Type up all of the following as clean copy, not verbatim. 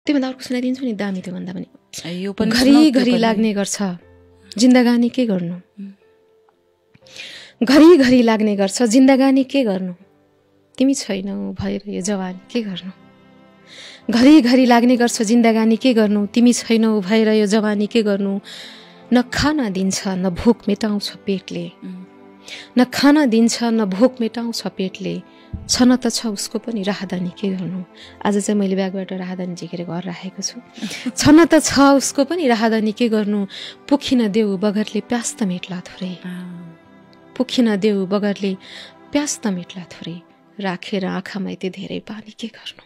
त्योभन्दा अर्को सुनाइदिन्छु नि दामी त्यो भन्दा पनि यो पनि घरिघरि लाग्ने गर्छ जिन्दगानी के गर्नु घरिघरि लाग्ने गर्छ जिन्दगानी के गर्नु तिमी छैनौ भएर यो जवानी के गर्नु घरिघरि लाग्ने गर्छ जिन्दगानी के गर्नु तिमी छैनौ भएर यो जवानी के गर्नु न खाना दिन्छ न भोक मेटाउँछ पेटले न खाना दिन्छ न भोक मेटाउँछ पेटले छन त छ उसको पनि राहदानी के गर्नु आज चाहिँ मैले ब्यागबाट राहदानी झिकेर घर राखेको छु छन त छ उसको पनि राहदानी के गर्नु पोखिन देऊ बगरले प्यास त मेट्ला थोरै पोखिन देऊ बगरले प्यास त मेट्ला थोरै राखेर आँखामा यति धेरै पानी के गर्नु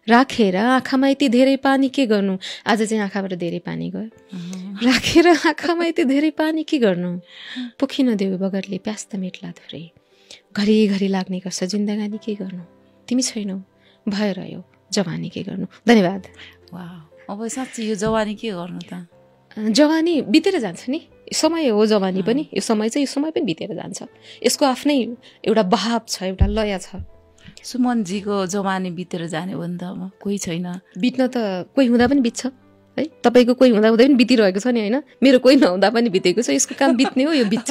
राखेर आँखामा यति धेरै पानी के गर्नु आज चाहिँ आँखाबाट धेरै पानी गयो राखेर आँखामा यति धेरै पानी के गर्नु पोखिन देऊ बगरले प्यास त मेट्ला थोरै घरिघरि लाग्ने गर्छ जिन्दगानी के गर्नु तिमी छैनौ भएर यो जवानी के गर्नु धन्यवाद अब साँच्चै यो जवानी के गर्नु त जवानी बितेर जान्छ नि समय हो जवानी पनि यो समय चाहिँ यो समय पनि बितेर जान्छ यसको आफ्नै एउटा बहाव छ एउटा लय छ सुमनजीको जवानी बितेर जाने हो नि त अब कोही छैन बित्न त कोही हुँदा पनि बित्छ है तपाईँको कोही हुँदा हुँदै पनि बितिरहेको छ नि होइन मेरो कोही नहुँदा पनि बितेको छ यसको काम बित्ने हो यो बित्छ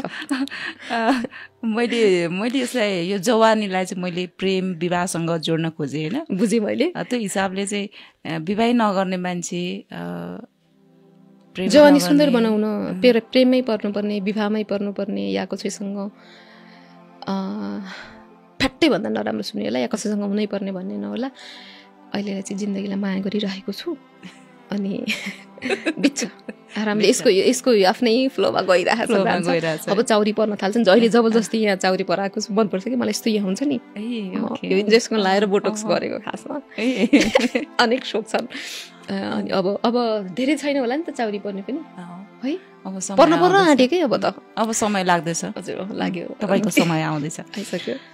मैले यसलाई यो जवानीलाई चाहिँ मैले प्रेम विवाहसँग जोड्न खोजेँ होइन बुझेँ मैले त्यो हिसाबले चाहिँ विवाह नगर्ने मान्छे जवानी सुन्दर बनाउन प्रेममै पर्नुपर्ने विवाहमै पर्नुपर्ने या कसैसँग फ्याट्टै भन्दा नराम्रो सुन्ने होला या कसैसँग हुनै पर्ने भन्ने नहोला अहिलेलाई चाहिँ जिन्दगीलाई माया गरिरहेको छु अनि बित्छ आरामले यसको आफ्नै फ्लोमा गइरहेको छ अब चाउरी पर्न थाल्छन् जहिले जबरजस्ती यहाँ चाउरी पराएको मनपर्छ कि मलाई यस्तो यहाँ हुन्छ नि यो इन्जेक्सन लाएर बोटोक्स गरेको खासमा अनेक सोच छन् अनि अब धेरै छैन होला नि त चाउरी पर्ने पनि है पर्न आँटेकै अब त अब समय लाग्दैछ हजुर लाग्यो तपाईँको समय आउँदैछ आइसक्यो